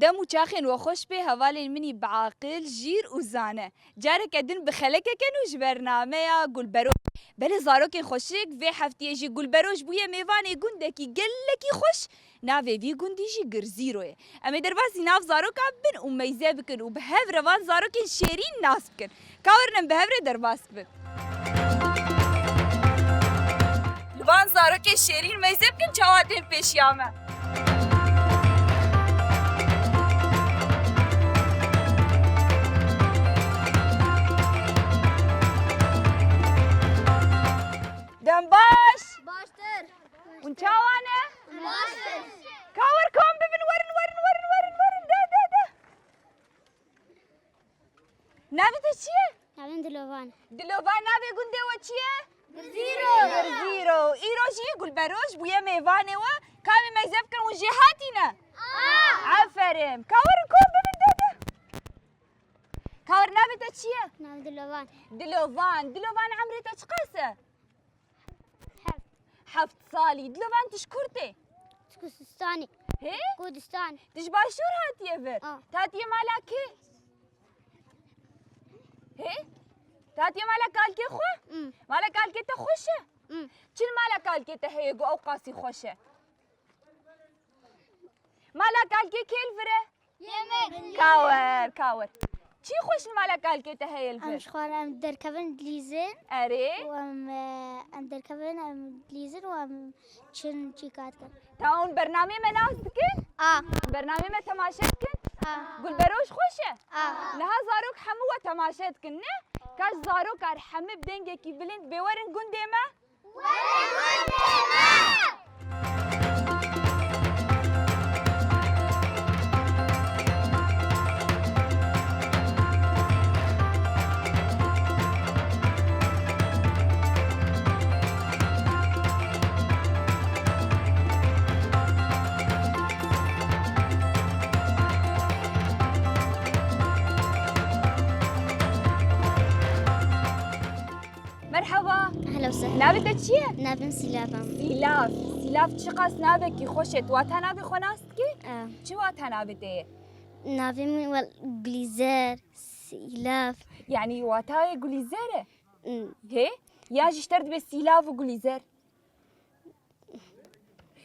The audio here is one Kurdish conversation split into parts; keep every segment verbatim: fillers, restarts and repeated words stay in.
Dem û çaxên we xweş bê hevalên min î biaqil, jîr û zane. Careke din bi xelekeke nû ji bernameya Gulberoş. Belê zarokên xweşik, vê heftiyê jî Gulberoş bûye mêvanê gundekî gelekî xweş. Navê vî gundî jî Girzîro ye. Em ê derbasî nav zaroka bibin û meyze bikin û bi hev re van zarokên şêrîn nas bikin. Ka werin em bi hev re derbas bibin. Li van zarokên şêrîn meyze bikin çawa tên pêşiya me. Dem baş. Baştir. Hûn çawa ne? Baş in. Ka wer kom bibin, werin, werin, werin, werin, werin, de, de, de. Navê te çi ye? Navê min Dilovan. Dilovan, navê gundê we çi ye? Girzîro. Girzîro. Îro jî Gulberoş bûye mêvanê we. Ka em ê meyze bikin, hûn jêhatî ne? A. Aferin. Ka werin kom bibin, de, de. Ka wer, navê te çi ye? Navê Dilovan. Dilovan. Dilovan, emrê te çiqas e? Heft. Heft salî. Dilovan, tu ji kur tê? Ji Kurdistanê. Hê? Kurdistan. Tu ji başûr hatiye vir? A. Tu hatiye mala kê? Hê? Tu hatiye mala kalkê xwe? Mm. Mala kalkê te xweş e? Mm. Çi li mala kalkê te heye ku ew qasî xweş e? Mala kalkê kê li vir e? Yemek. Ka wer, ka wer. Çi xweş li mala kalkê te heye li vir? Em ji xwe re em derkevin dilîzin. Erê. Û em, e, em derkevin em dilîzin û em çin çîka dikin. Tamam, bernameyê me nas dikin? A. Bernameyê me temaşe dikin? A. Gulberoş xweş e? A. Niha zarok hemû we temaşe dikin, ne? Ka ji zarokar hemû bi dengekî bilind bê werin gundê me? Merhaba. Ehlen we sehlen. Navê te çi ye? Navê min Sîlav e. Sîlav. Sîlav çiqas navekî xweş e. Tu wata navê xwe nas dikî? E. Çi wata navê te ye? Navê min wel Gulîzer, Sîlav. Yanî wata wê Gulîzer e? Hmm. Hê? Ya jî ji te re dibe Sîlav û Gulîzer?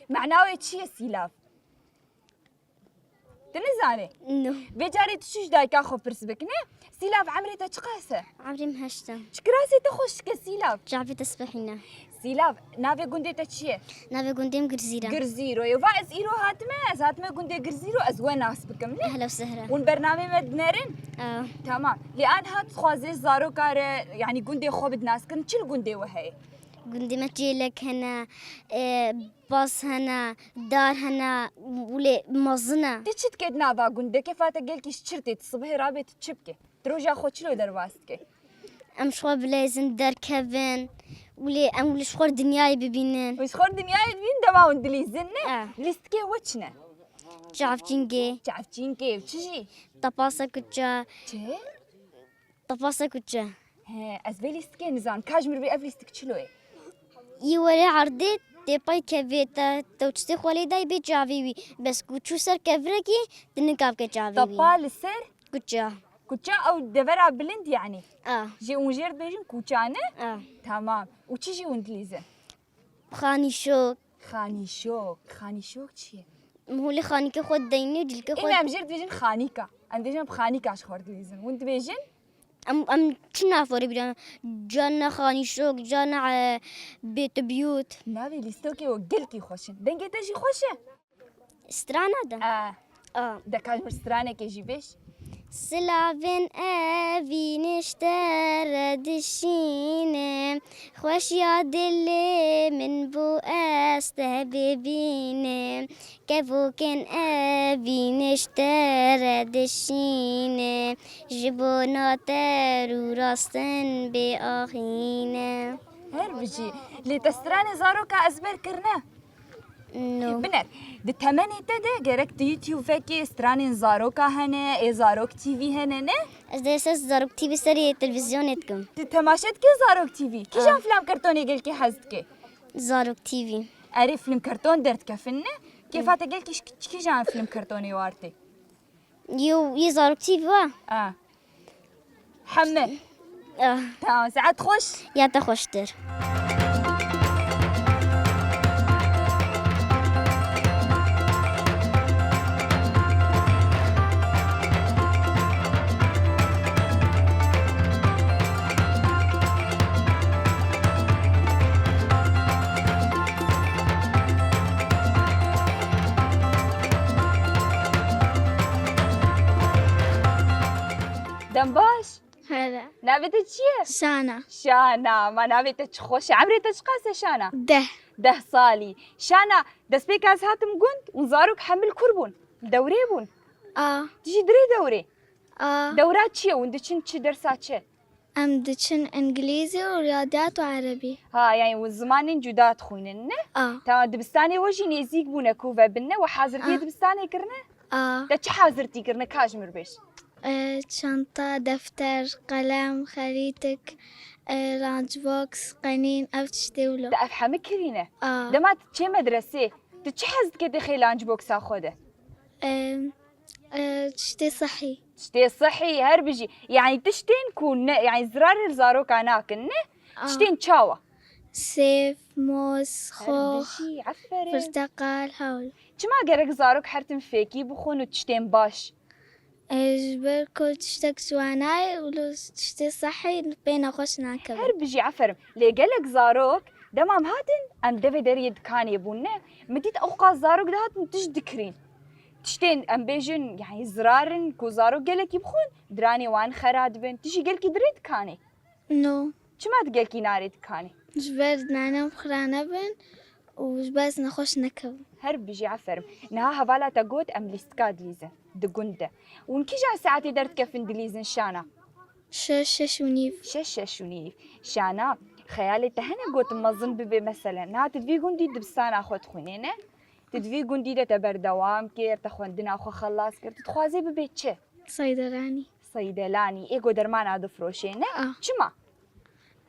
Mana wê çi ye Sîlav? Tu nizanî? No. Vê carê tu çi ji dayika xwe pirs bik, ne? Sîlav, emrê te çiqas e? Emrê min heşt e. Çi kirasê te xweş dike Sîlav? Çavê te spehî ne. Sîlav, navê gundê te çi ye? Navê gundê min Girzîr e. Girzîro ye. Va ez îro hatime, ez hatime gundê Girzîro, ez we nas bikim, ne? Ehlen we sehlen. Hûn bernameyê me dinerin? Ew. Tamam. Lê aniha dixwazê zaroka re, yanî gundê xwe bidin nas kirin, çi li gundê we heye? Gundê me çêlek hene, e, baz hene, dar hene, wile mezin e. Tu çi dikê di nava gundê? Kêfa te gelkî ji çi tê? Tu sibehê rabê tu çi bikê? Tu roja xwe çilo derbas dikê? Em ji xwe bileyzin, derkevin, wile em wile ji xwe dinyayê bibînin. Ji xwe dinyayê dibînin, dema hûn dilîzin, ne? E. Lîstikê we çi ne? Çavçîngê. Çavçîngê û çi jî? Tapasa kuçe. Çi? Tapasa kuçe. He, ez vê lîstikê nizam. Ka ji min re bê ev lîstik çilo ye? Yî were erdê, tê pay kevê te, te çistê xwe lê dayî bê çavê wî. Bes ku çû ser kevirekî, tu nika bike çavê wî. Tapa li ser? Kuçe. Kuçe ew devera bilind yanî? A. Jê hûn jê re dibêjin kuçe ne? A. Tamam. Û çi jî hûn dilîzin? Xanîşok. Xanîşok. Xanîşok çi ye? Holê xanîkê xwe deynî û cilkê xwe. Ê, em jê re dibêjin xanîka. Em dibêjin em xanîka ji xwe re dilîzin. Hûn dibêjin? Em, em çi nav were bîra me? Carna xanîşok, carna, e, bêtibiyût. Navê lîstokê we gelkî xweş in. Dengê te jî xweş e. Strana de? E. A. De ka ji min stranekê jî bêj. Silavên evîn ji te re dişînim, xweşiya dilê min bû ez te bibînim. Kevokên evîn ji te re dişînim, ji bona te rû rastin bê axîne. Her bijî. Lê te stranê zaroka ezber kirine? No. Biner, di temenê te de gerek tu YouTubeekê stranên zaroka hene, ê Zarok T V hene, ne? Ez dê ser Zarok T V serê televîzyonê dikim. Tu temaşe dikî Zarok T V? Kîjan Ah. Film kartonê gelkî hez dikî? Zarok T V. Erê, film karton derdikefin, ne? Kêfa te gelkî ji kîjan film kartonê war tê? Yê, yê zaroktî va. A. Heme. Ah. Tamam, saet xweş. Ya te xweştir. Dem baş. Here. Navê te çi ye? Şana. Şana. Ma navê te çi xweş e. Emrê te çiqas e Şana? Deh. Deh salî. Şana, destpêka ez hatim gund, hûn zarok hemil kur bûn. Dewrê bûn. A. Tu jî dirê dewrê. A. Dewra çi ye? Hûn diçin çi dersa çi? Em diçin îngilîzî û riyadiyat û erebî. Ha, yani hûn zimanên cuda dixwînin, ne? A. Tamam, dibistanê we jî nêzîk bûne ku ve bin, ne? We hazirtiyê A. dibistanê kirine? A. Te çi hazirtî kirine, ka ji mir bêj? E, çanta, defter, qelem, xerîtik, e, lunchbox, qenîn, ev tiştê wilo. Te ev hemî kirîne? A. Dema tu çê medresê, tu çi hez dike di xê lunchboxa xwe de? E, e, tiştê sihî. Tiştê sihî, her bijî. Yani tiştên ku ne, yani zirarê li zaroka nakin, ne? A. Tiştên çawa? Sêv, moz, Her xox, bijî, aferin. pirteqal, hewl. Çima gerek zarok her tim fêkî bixwin û tiştên baş? E, ji ber ku tiştek ji we nayê û li tiştê sehî pê nexweş nakeve. Her bijî, aferin. Lê gelek zarok, dema em hatin, em devê deriyê dikanê bûn, ne? Min dît ewqas zarok dihatin tişt dikirîn. Tiştên, em bêjin, yani zirar in ku zarok gelekî bixwin, diranê wan xera dibin. Tu jî gelkî dirê dikanê? No. Çima tu gelkî narê dikanê? Ji ber nanem xira nebin û ji ber ez nexweş nekevim. Her bijî, aferin. Niha hevala te got em lîstika dilîzin di gund de. Hûn kîjan saetê derdikefin dilîzin Şana? Şeş, şeş û nîv. Şeş, şeş û nîv. Şana, xeyalê te hene got mezin bibe meselen. Niha tu di vî gundî dibistana xwe dixwînê, ne? Tu di vî gundî de te berdewam kir, te xwendina xwe xelas kir. Tu dixwazê bibê çi? Seydelanî. Seydelanî. Ê ku dermana difiroşê, ne? Ah. Çima?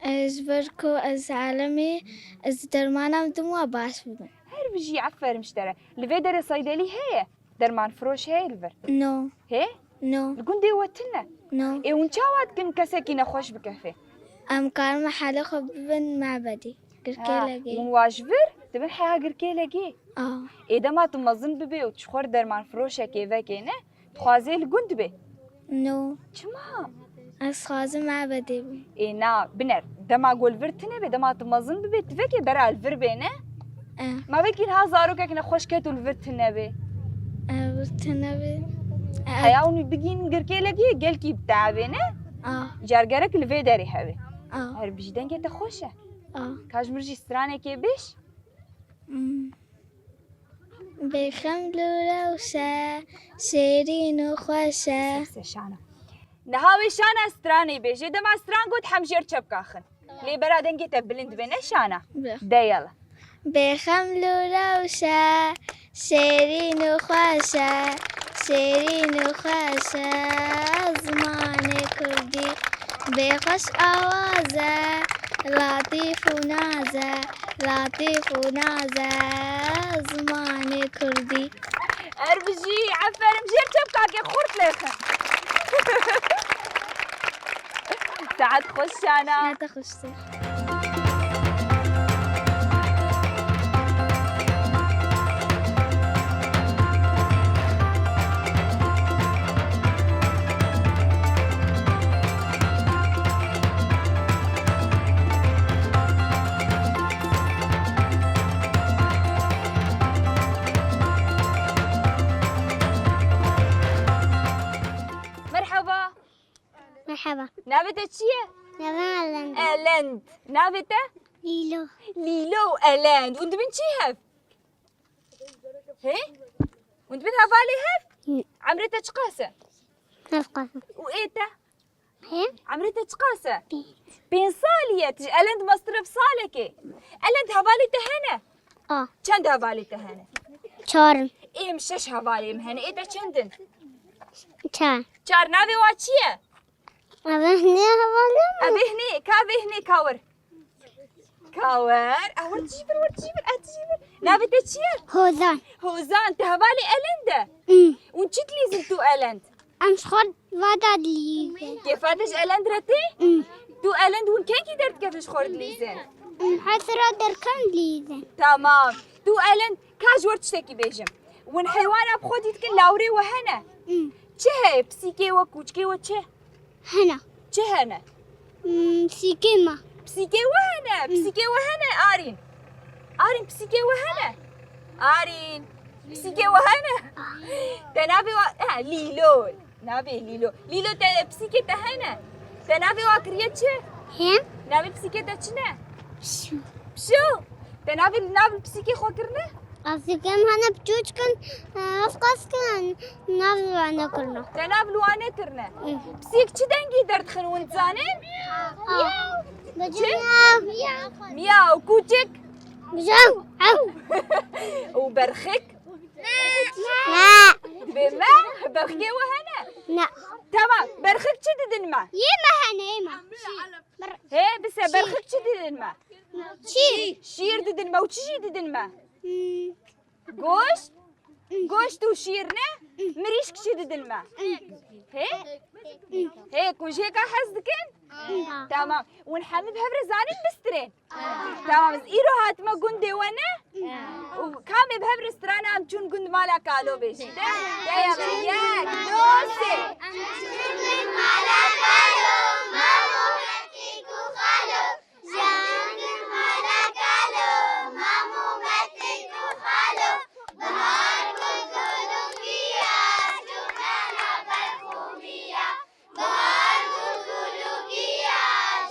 E, ji ber ku ez alemê, ez dermana min dima baş bibim. Her bijî, aferin ji te re. Li vê derê seydelî heye? Dermanfiroş heye li vir? No. Hê? No. Li gundê we tune? No. Ê hûn çawa dikin kesekî nexweş bikefê? Em karin mehelê xwe bibin mebedê. Girkêlegê. Ha, hûn wa ji vir? Dibin heya Girkêlegê? A. Ê dema tu mezin bibê û tu ji xwe re dermanfiroşekê vekê, ne? Dixwazê li gund bê? No. Çima? Ez dixwazim mebedê bim. Ê na, biner. Dema ku li vir tune bê, dema tu mezin bibê, tu vekê bera li vir bê, ne? Eh. Ma vekî niha zarokek nexweş ket û li vir tune bê. Eh, vir tune bê. Eh. Heya hûn bigihînin Girkêlegê gelkî bi tev bê, ne? Ah. Car gerek li vê derê hebe. Ah. Her bijî dengê te xweş e. Ah. Ka ji mir jî stranekê bêj? Hmm. Bêxem li rewş e, şêrîn û xweş e. Ser se Şana. Niha wê Şana stranê bêje, dema stran got hem jêr çepka xin. Lê bera dengê te bilind be, ne Şana? Be. De yala. Bêxem li rewş e, şêrîn û xweş e, şêrîn û xweş e, zimanê kurdî. Bê xweş awaz e, latîf û naz e, latîf û naz e, zimanê kurdî. Her bijî, eferim, jêr çepkakê xurt lêxin. Saet xweş Şana. Saete xweş. Merhaba. Merhaba. Navê te çi ye? Navê Elend. Elend. Navê te? Lîlo. Lîlo û Elend. Hûn dibin çi hev? Hê? Hûn dibin hevalê hev? Hı. Emrê te çiqas e? Navqas. Û ê te? Hê? Emrê te çiqas e? Pênc. Pênc salî ye. Tu ji Elend mestir e bi salekê. Elend, hevalê te hene? A. Çend hevalê te hene? Çar in. Ê min şeş hevalê min hene. Ê te çend in? Çar. Çar. Navê wa çi ye? Ev ê hinê hevalê min. Ev ê hinê. Ka vê hinê ka wir. Ka wer. A, wer tijî vir, wer tijî vir, a, tijî vir. Navê te çi ye? Hozan. Hozan, tu hevalê Elend e? Hı. Hûn Çi dilîzin tu Elend? Em ji xwe va de dilîzin. Kêfa te ji Elend re tê? Hmm. Tu Elend hûn kengî derdikevin ji xwe re dilîzin? Em her sira derkem dilîzin. Tamam. Tu Elend ka ji we re tiştekî bêjim. Hûn heywana bi xwe dî dikin lawrê we hene? Hmm. Çi heye? Pisîkê we, kûçikê we çi? Hene. Çi hene? Hmm, pisîkê me. Pisîkê we hene? Hmm. Pisîkê we hene Arîn? Arîn, pisîkê we hene? Arîn, pisîkê we hene? Te navê wa, he, Lîlo. Navê Lîlo. Lîlo, te pisîkê te hene? Te navê wa kiriye çi? He? Navê pisîkê te çi ne? Pişû. Pişû. Te navê, navê pisîkê xwe kirine? Pisîkê em hene piçûçik in, e, ev qas kin, nav li wane kirine. Te nav li wane kirine? Hı. Pisîk çi dengî derdixin hûn dizanin? Çi? Miyaw. Kûçik? Bijim. Ew. Û berxik? Ne. Dibê me? Berxikê we hene? Ne. Tamam. Berxik çi didin me? Yê me hene, yê me. He, bise, berxik çi didin me? Şîr. Şîr didin me û çi jî didin me? Hmm. Goşt? Goşt û şîr ne? Mirîşk jî didin me. He? He, kûjêka hez dikin? Tamam. Hûn hemî bi hev re zanin bistirên? Tamam, ez îro hatime gundê we ne? Û kamê bi hev re strana em çûn gund mala kalo bêjin. De? De ya be, yek, du, sê. Em çûn gund mala kalo, mamo, kîk û xalo. Jiyana gund mala kalo, mamo, me kîk û xalo. Bihar gul gulûkiya, çûmena berxûmiya. Bihar gul gulûkiya,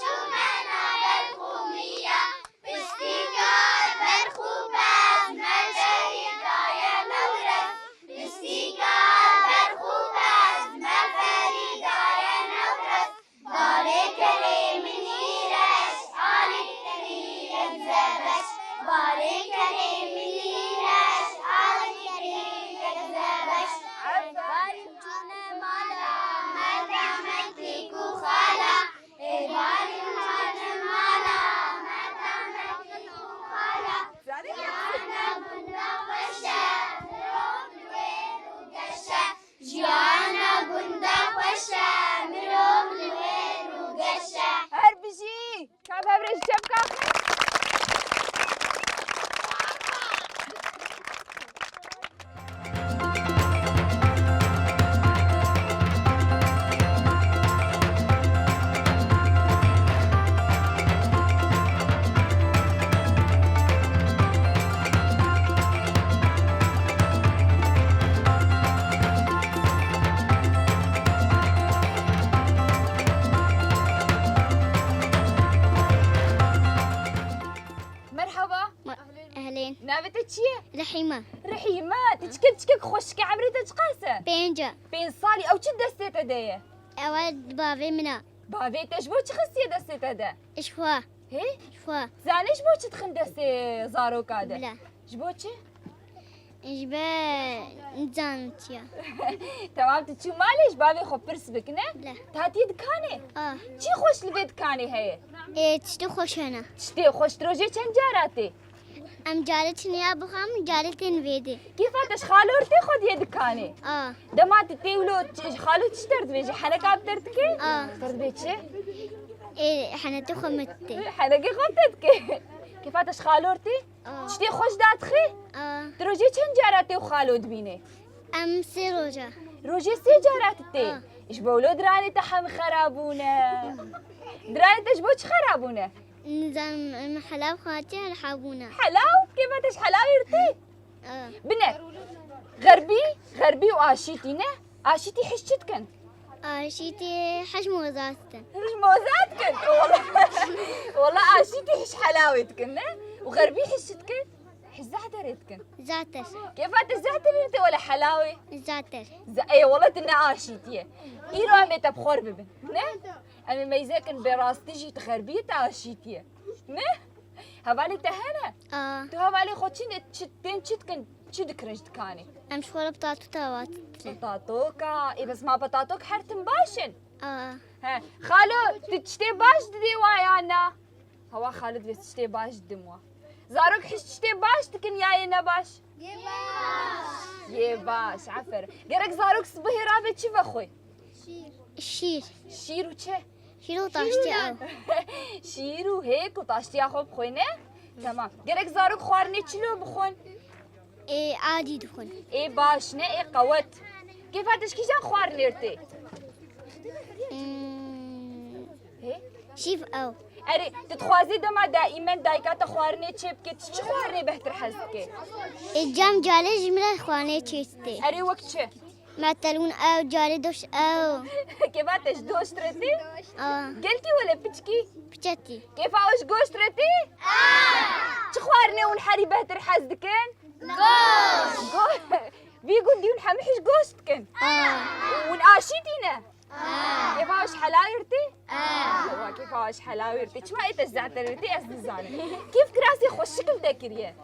çûmena berxûmiya. Piştî kar berx û pez, me şehîd daye Newrez. Piştî kar berx û pez, me ferî daye Newrez. Barê kerê min îreş, alî kerî yek zebeş. Barê kerê min îreş, alî kerî yek zebeş. Ev barî çûne mala, me demek kîk û xala. Ê barî çûne mala, me demek kîk û xala. Jiyana gunda xweş e, mirov li wê rûgeş e. Jiyana gunda xweş e, mirov li wê rûgeş e. Her bijî! Ka bi hev re ji çepka xwe. Merhaba. Ma-, ehlên. Navê te çi ye? Rehîme. Rehîme, tu çikek, çikek xweşik e, emrê te çiqas e? Pênc e. Pênc salî, ew çi destê te de ye? Ew e bavê min e. Bavê te ji bo çi xistiye destê te de? Ji xwe. Hê? Ji xwe. Zanî ji bo çi dixin destê zaroka de? Bila. Ji bo çi? Ji ber nizanim çi ye. Temam, tu çû malê ji bavê xwe pirs bikine. Bila. Tu hatiye dikanê? Ah. Çi xweş li vê dikanê heye? Ê, tiştê xweş hene. Tiştê xweş, tu rojê çend cara tê? Em carê çiniya bixwam, carê tên vêdê. Kêfa te ji xalo re tê xwediye dikanê? A. Dema tu tê wilo, ç-, xalo çi ter dibêje? Heneka bi ter dike? A. Ter dibê çi? Ê, henetê xwe me tê. Henekê xwe te dike. Kêfa te ji xalo re tê? A. Tiştê xweş dadixê? A. Tu rojê çend cara tê û xalo dibînê? Em sê roja. Rojê sê cara tu tê? A. Ji bo wilo diranê te hemî xera bûne. Diranê te ji bo çi xera bûne? Nizanim, em helav xwatiye, helav bûne. Helav? Kêfa te ji helawê re tê? A. Bine. Xerbî, xerbî û aşîtî ne? Aşîtî hiş çi dikin? Aşîtî hiş moza dikin. Hiş moza dikin? Wala, wala aşîtî hiş helawê dikin ne? Û xerbî hiş çi dikin? Hiş zehterê dikin. Zehter. Kêfa te zehterê te wala helawê? Zehter. Ze-, ê, wala tu ne aşîtî ye. Îro em ê te bi xwe re bibin. Ne? Em ê meyze kin bê rastî jî tu xerbî ye, tu aşîtî ye. Ne? Hevalê te hene? A. Tu hevalê xwe çi ne, çi, tên çi dikin, çi dikirin ji dikanê? Em ji xwe re pitato tava dikirin. Pitatoka. Ê, bes ma pitatok her tim baş in? A. He. Xalo, tu tiştê baş didê wa ya na? Hewa xalo divê tiştê baş didim wa. Zarok hiş tiştê baş dikin ya yê nebaş? Yê baş. Yê baş, aferin. Gerek zarok sibihê rabe çi vexwe? Şîr. Şîr û çi? Şîr û taştê ew. Şîr û hêk û taştiya xwe bixwe ne? Tamam. Gerek zarok xwarinê çilo bixwin? Ê, adî dixwin. Ê baş ne, ê qewet. Kêfa te ji kîjan xwarinê tê? Hmm. Hê? Şîv ew. Erê, tu dixwazî dema daîmen dayika te xwarinê çê bike, tu çi xwarinê behtir hez dike? Ê, cem calê ji min re xwarinê çê dike. Erê, wek çi? Metelûn ew, calê doş ew. Kêfa te ji doşt re tê? Aa. Gelkî wele piçkî? Piçetî. Kêfa we ji goşt re tê? Aa. Çi xwarinê hûn herî behtir hez dikin? Goşt. Go-, vî gundî hûn hemû ji goşt dikin? Aa. Hûn aşî tîne? Aa. Kêfa we ji helawê re tê? Aa. Wa kêfa we ji helawê re tê. Çima ê te ji zehterê re tê ez nizanim. Kê fikirasê xweşik li te kiriye?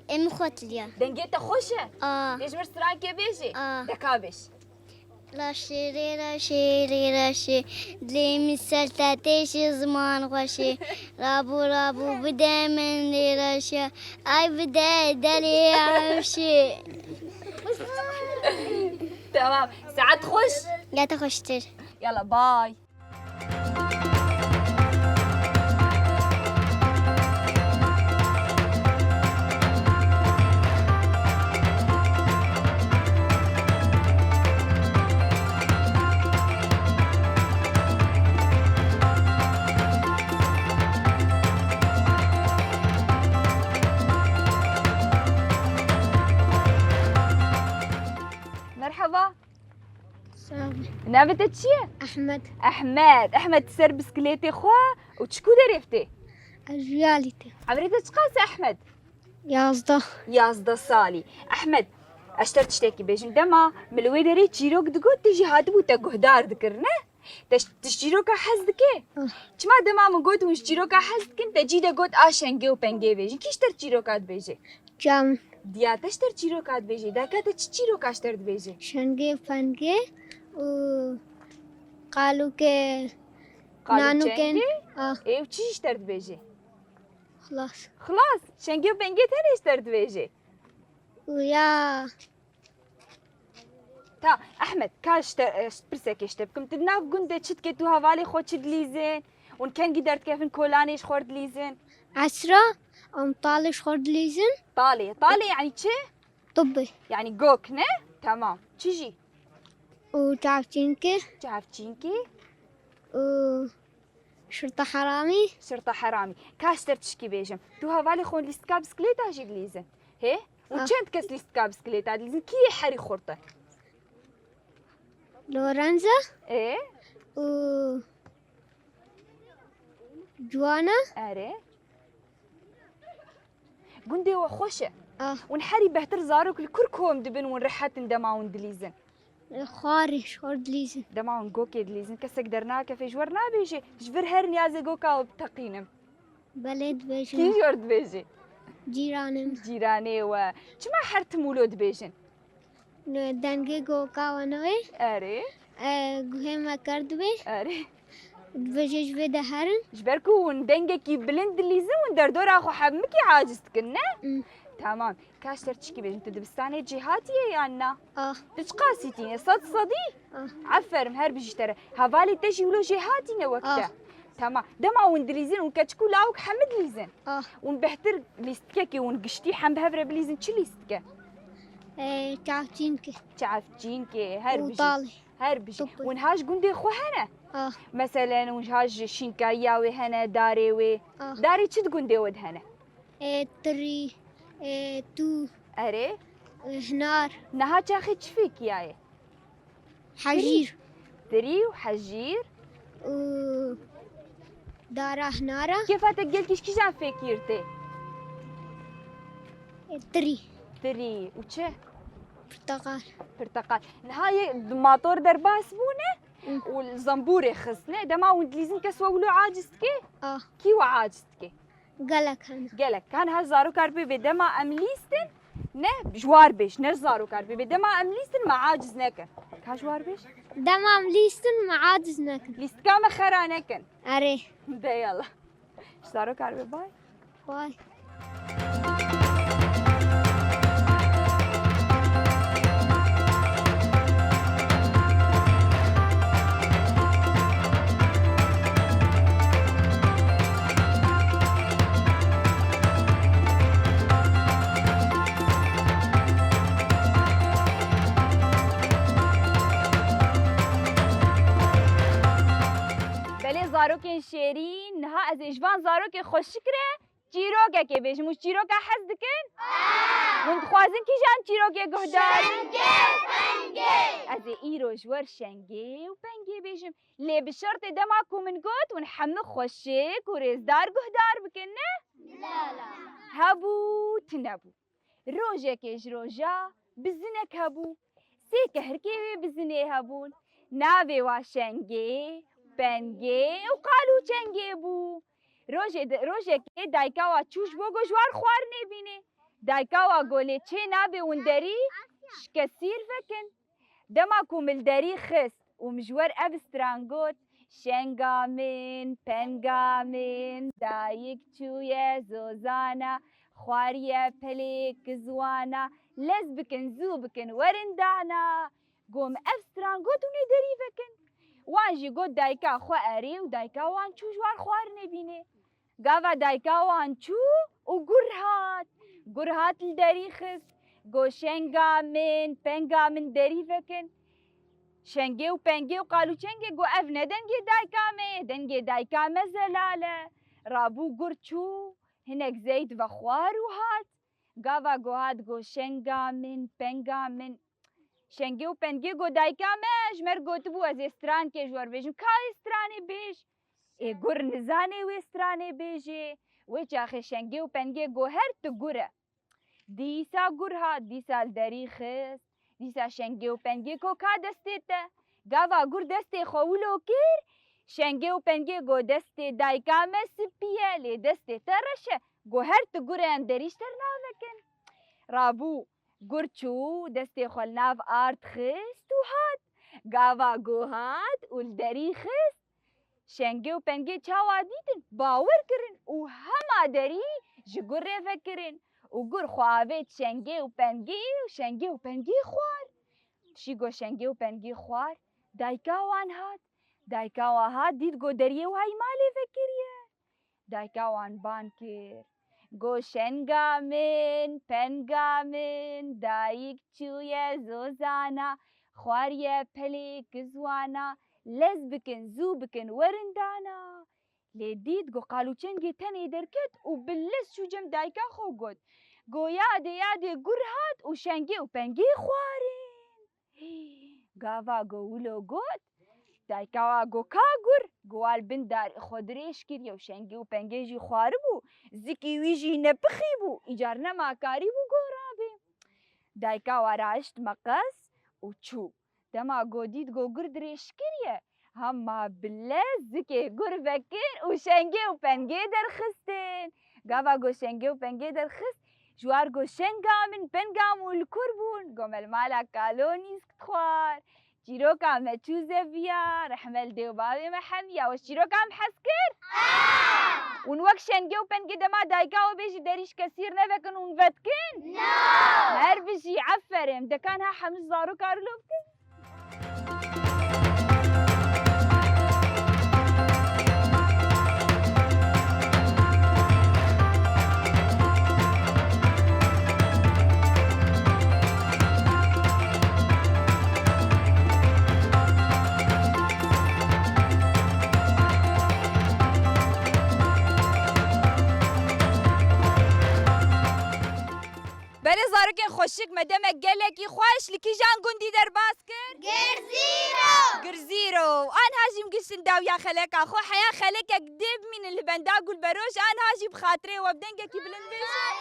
Ê min xwe tiliye. Dengê te xweş e? Aa. Tê ji min strankê bêjê? Aa. Deka bêj. Raşê rê, raşê rê, raşê. Dilê min ser te têşê, ziman xweşê. Rabû, rabû, bide min rê raşê. Ay bide delê hewşê. Tamam. Saet xweş. Ya te xweştir. Yala, bye. Merhaba. Sağ ol. Navê te çi ye? Ehmed. Ehmed. Ehmed, ser bisikletê xwe û çi ku derê tê? Ez ji Yalî tê. Emrê te çiqas e, Ehmed? Yazdeh. Yazdeh salî. Ehmed, ez ji te tiştekî bêjim. Dema min li wê derê çîrok digot, tu jî hatibû te guhdar dikir, ne? Te ş-, tu ji çîroka hez dikê? Ah. Çima dema min got hûn ji çîroka hez dikin, te cî de got a şengê û pengê bêjin. Kî ji te çîroka dibêje? Cem. Diya te ji te çîroka dibêje. Dayika te çi çîroka ji te dibêje? Şengê, pengê û qalûkê, qalû nanûkên. Çengê? Ah. Ê, û çi ji te dibêje? Xilas. Xilas. Şengê û pengê tenê ji te dibêje. Û ya. Ta, Ehmed, ka ji te, e, pirsekê ji te bikim. Tu di nav gund de çi dikê? Tu hevalê xwe çi dilîzin? Hûn kengî derdikevin kolanê ji xwe re dilîzin? Esra, em talê ji xwe re dilîzin. Talê. Talê yani çi? Tibê. Yani gok, ne? Tamam. Çi jî? Û çavçînkê. Çavçînkê. Û Şirta heramî. Şirta heramî. Ka ji te tişkî bêjim. Tu hevalê xwe lîstika bisiklêta jî dilîzin. Hê? Û ah, çend kes lîstika bisiklêta dilîzin? Kî yê herî xurt e? Lorenza. Ê? Û Juana. Erê. Gundê we xweş e. Ah. Hûn herî behtir zarok li kur kom dibin, hûn rehet in dema hûn dilîzin? Xwarê ji xwe dilîzin. Dema hûn gokê dilîzin, kesek dernakeve ji we re nabêje, ji vir her niyazê goka we biteqînim. Belê dibêjin. Kî ji we re dibêje? Cîranê min. Cîranê we. Çima her tim wilo dibêjin? Dengê goka we newê. Erê. E, guhê me ker dibê. Erê. Dibêje ji vê de herin. Ji ber ku hûn dengekî bilind dilîzin, hûn derdora xwe hemikî aciz dikin, ne? Hmm. Tamam. Ka ji te tişkî bêjim, tu dibistanê cihatiye yan na? Ah. Tu çiqasî tîne? Sed sedî? Ah. Aferin, her bijî te re. Hevalê te jî wilo jêhatî ne wek te? Ah. Tamam. Dema hûn dilîzin, hûn keçik û lawik hemî dilîzin. Ah. Hûn behtir lîstikekê hûn giştî hem bi hev re bilîzin, çi lîstike? Ee, çavçînkê. Çavçînkê, her bijî. Û talê. Her bijî. Topal. Hûn ha ji gundê xwe hene? Ah. Meselen, hûn ha ji şînkariya wê hene, darê wê? Ah. Darê çi di gundê we de hene? Ê, tirî, ê, tû. Erê? Ê, hinar. Niha çaxê çi fêkiyaye? Hejîr. Tirî û hejîr. Û dara hinara. Kêfa te gelkî ji kîjan fêkî re tê? Ê, tirî. Tirî û çi? Pirteqal. Pirteqal. Niha yê motor derbas bûne. Hı. Û li zembûrê xistine. Dema hûn dilîzin kes we wilo aciz dike? Ah. Kî we aciz dike? Gelek hene. Gelek. Kan her zarokar bê bê dema em lîstin, ne ji war bêj, ne zarokar bê bê dema em lîstin me aciz nekin. Ka ji war bêj? Dema em lîstin me aciz nekin. Lîstika me xera nekin. Erê. De yala. Ji zarokar bê bay. Bay. Zarokên şêrîn, niha ez ê ji van zarokê xweşik re çîrokekê bêjim. Hûn ji çîroka hez dikin? Hûn dixwazin kîjan çîrokê guhdar? Şengê û pengê. Ez ê îro ji we re şengê û pengê bêjim. Lê bi şertê dema ku min got, hûn hemû xweşik û rêzdar guhdar bikin, ne? La, la. Hebû, tune bû. Rojekê ji roja bizinek hebû. Sê kehrikê wê bizinê hebûn. Navê wa Şengê, Pengê û Qalûçengê bû. Rojê de, rojekê dayika wa çû ji bo ku ji war xwarinê bînê. Dayika wa got, lê çê nabe hûn derî ji kesîr vekin. Dema ku min li derî xist û min ji wer ev stran got, Şenga min, penga min, dayik çûye zozana, xwariye pelêk zwana, lez bikin, zû bikin, werin dana. Got, min ev stran got, hûn ê derî vekin. Wan jî got, dayika xwe erê û dayika wan çû ji war xwarinê bînê. Gava dayika wan çû û gur hat. Gur hat li derî xist. Got, şenga min, penga min derî vekin. Şengê û pengê û qalûçengê got, ev ne dengê dayika me ye, dengê dayika me zelal e. Rabû gur çû, hinek zeyt vexwar û hat. Gava got hat, got, şenga min, penga min. Şengê û pengê got, dayika me ji me re gotibû ez ê strankê ji we re bêjim. Ka wê stranê bêj. Ê gur nizanê wê stranê bêjê. Wê çaxê şengê û pengê got, her tu gur e. Dîsa gur hat, dîsa li derî xist. Dîsa şengê û pengê got, ka destê te. Gava gur destê xwe wilo kir, şengê û pengê got, destê dayika me spî ye, lê destê te reş e. Got, her tu gur e, em derî ji te re navekin. Rabû. Gur çû, destê xwe li nav ard xist û hat. Gava got hat û li derî xist, şengê û pengê çawa dîtin, bawer kirin û hema derî ji gur re vekirin. Û gur xwe avêt şengê û pengê û şengê û pengê xwar. Şî got şengê û pengê xwar, dayika wan hat. Dayika wan hat, dît got deriyê wayî malê vekiriye. Dayika wan ban kir. Got, şenga min, penga min, dayik çûye zozana, xwariye pelêk zwana, lez bikin, zû bikin, werin dana. Lê dît, got, qalûçengê tenê derket û bi lez çû cem dayika xwe got. Got, yadê, yadê gur hat û şengê û pengê xwarin. Gava got wilo got, dayika wa got, ka gur, got, wa li bin darê xwe dirêj kiriye û şengê û pengê jî xwaribû, zikî wî jî nepixî bû, îcar nema karîbû gora bê. Dayika wa raişt meqes û çû. Dema got dît got gur dirêj kiriye, hema bi lez zikê gur vekir û şengê û pengê derxistin. Gava got şengê û pengê derxist, ji war got, şenga min, penga min û li kur bûn? Got, me li mala kalo nîsk dixwar. Çîroka me çû zeviya, rehme li dê û bavê me hemiya. We ji çîroka min hez kir? Hûn wek şengê û pengê dema dayika we bêjî derî ji kesîr nevekin hûn vedikin? No! Her bijî, aferin. Dekan ha hemû zaroka rilo bikin. Belê zarokên xweşik, me demek gelekî xweş li kîjan gundî derbas kir? Girzîro! Girzîro! Anha jî em giştin dawiya xeleka xwe, heya xelekek dê bimînin li benda Gulberoj, anha jî bi xatirê we bi dengekî bilind bêjin.